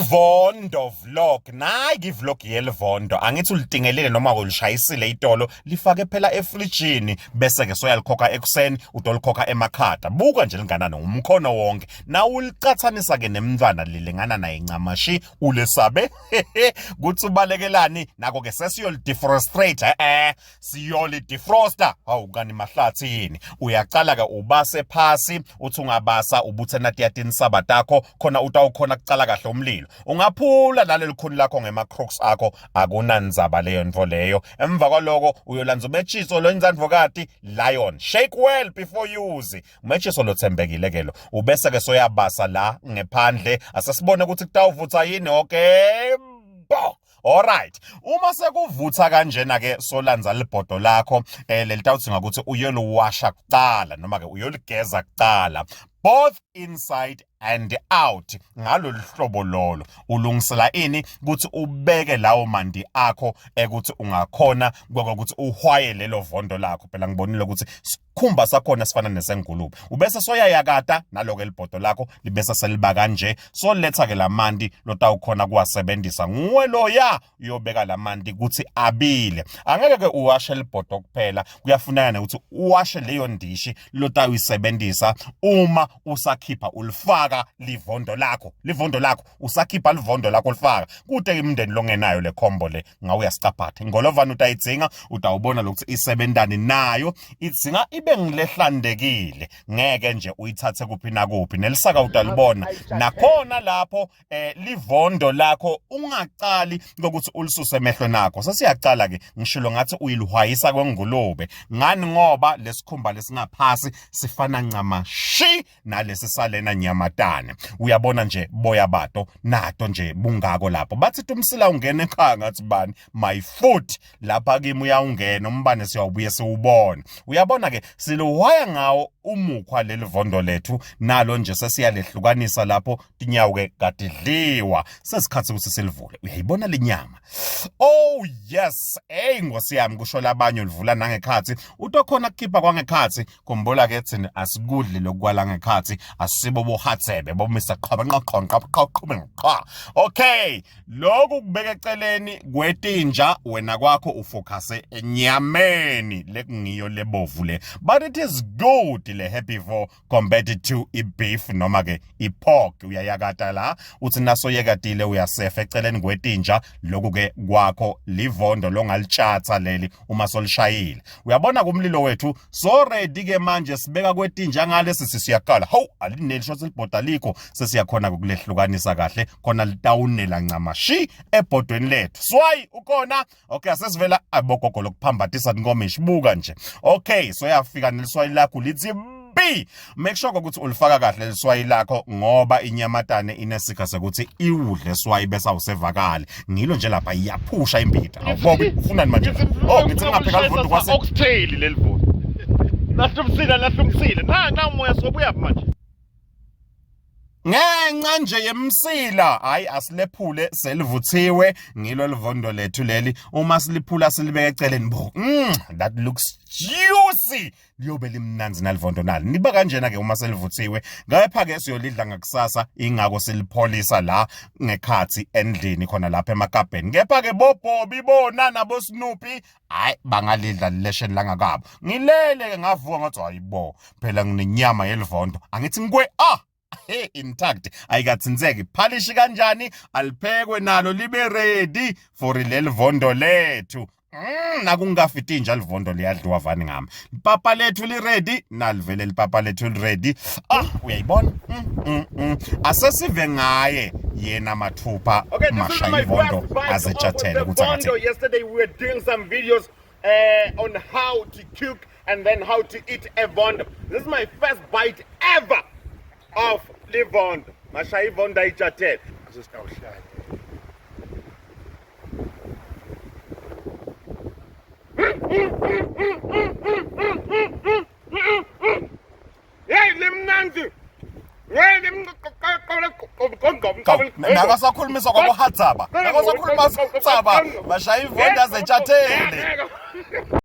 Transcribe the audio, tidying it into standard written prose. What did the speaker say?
Livondo vlog nayi ke vlog yelivondo angithi ulitingelile noma ulishayisile itolo lifake phela efrijini bese ke soyalikhokha ekuseni utolikhokha emakhata buka nje linganani umkhono wonke na ulicathanisa ke nemntwana lilingana naye ncamashi ulesabe kuthi ubalekelani nako ke sesiyolidefrostrate eh siyolidefrosta hawu kani mahlathi yini uyacala ke ubase phasi uthi ungabasa ubuthe natiya tinsaba takho khona utawukhona kucala kahle umlilo ungaphula naleli khuni lakho ngema-crocs akho akunandzaba leyo nto leyo emva kwaloko uyolanza umetshiso lo inzandvokati lion shake well before use umetshiso lothembekile ke lo ubese ke soyabasa la ngephandle asesibone ukuthi kutawuvutha yini okay bo Alright, uma sekuvutha kanjena ke solanza libhodo lakho eh lelitawudzinga ukuthi uyoluwasha kuqala noma ke uyoligeza kuqala both inside and out ngalolu hlobo lolo ulungisela ini ukuthi ubeke lawo mandi akho ekuthi ungakhona ukuthi uhwaye lelo vondo lakho phela ngibonile ukuthi sikhumba sakhona sifana nesengulube ubese soyayakata naloko elibhodo lakho libese seliba kanje soletha ke lamanti lotawukhona kuwasebenzisa nguwe loya uyobeka lamanti ukuthi abile angeke ke uwashe libhodo kuphela kuyafuneka nokuthi uwashe leyo ndishi lotawuyisebenzisa uma usakhipha ulifaka livondo lakho livondo lakho usakhipha livondo lakho ulifaka kude imndeni longenayo le combo le ngawe uyasicaphatha ingolovane utayidzinga utawubona lokuthi isebentani nayo idzinga ibe ngilehlandekile ngeke nje uyithathe kuphi nakuphi nelisaka utalibona nakhona lapho eh livondo lakho ungaqali ngokuthi ulisuse emehlweni akho sesiyaqala ke ngishilo ngathi uyilihwayisa kwengulube ngani ngoba lesikhumba lesingaphasi sifana ncamashi nalesi salena nyamatane uyabona nje boya bato nato nje bungako lapho bathi tumsila ungena ekhaya ngathi bani my foot lapha kimi uyawungena umbane siyawubuye siwubone uyabona ke siluhwaya ngawo umukhwa leli vondo lethu nalo nje sesiyalehlukanisa lapho tinyawo ke kadidliwa sesikhathi ukuthi silivule uyayibona lenyama oh yes hey ngosi yami kusho labanye ulivula nangekhathi utokhona kukhipha kwangekhathi khumbula ke thina asikudli lokwala ngekhathi asibo bohathebe bo Mr Qhaba nqo nqo qho qho okay lokhu kubeka eceleni kwetinja wena kwakho ufocuse enyameni lekungiyo lebovu le but it is good le happy for compared to i-beef noma ke i-pork uyayakata la uthi naso yekatile uyasefa eceleni kwetinja lokhu ke kwakho livondo longalitshatha leli uma solishayile uyabona kumlilo wethu so ready ke manje sibeka kwetinja ngalesi sisiyaqala hawu alineli shot libhoda likho sesiyakhona ukulehlukanisa kahle khona litawunela ncamashi ebhodweni lethu swayi ukhona okay asesivela abogogo lokuphambatisa inkomishi buka nje okay so yafika neliswayi lakho lithi B make sure ukuthi ulifaka kahle liswayi lakho ngoba inyamatane inesikha sokuthi iwudle swayi bese awusevakali ngilo nje lapha iyaphusha imbida awubobi ufunani manje oh ngithi ngingapheka livondo kwase oxtail leli vondo lahlumsile lahlumsile na na umoya sobuya manje ngenxa nje yemsila hayi asilephule selivuthiwe ngilo livondo lethu leli uma siliphula silibeke eceleni bo that looks juicy liyobe limnanzi nalivondo nali niba kanjena ke uma selivuthiwe ngapha ke siyolidla ngakusasa ingako silipholisa la ngekhathi endlini khona lapha emakabheni kepha ke boBobby bona nabo Snoopy hayi bangalidla lilesheni langakabo ngilele ke ngavuka ngathi hayibo phela nginenyama yelivondo angithi ngikwe ah hey intact ayikathinzeki phalishi kanjani aliphekwe nalo libe ready for leli vondo lethu nakungafiti inja livondo liyadliwa vani ngami lipapa lethu li-ready nalivele lipapa lethu li-ready ah uyayibona Asesive ngaye yena mathupha Okay, this is mashaya my ivondo first bite of azetshathele the ukuthi vondo. angathini Yesterday we were doing some videos on how to cook and then how to eat a vondo. This is my first bite ever of livondo. Mashaya ivondo ayitshathele. Asesitawuhlala. Hey, limnandi. Hey, Nakasakhulumisa kwabohatsaba. Nakasakhuluma tsaba bashaya ivondo azetshathele.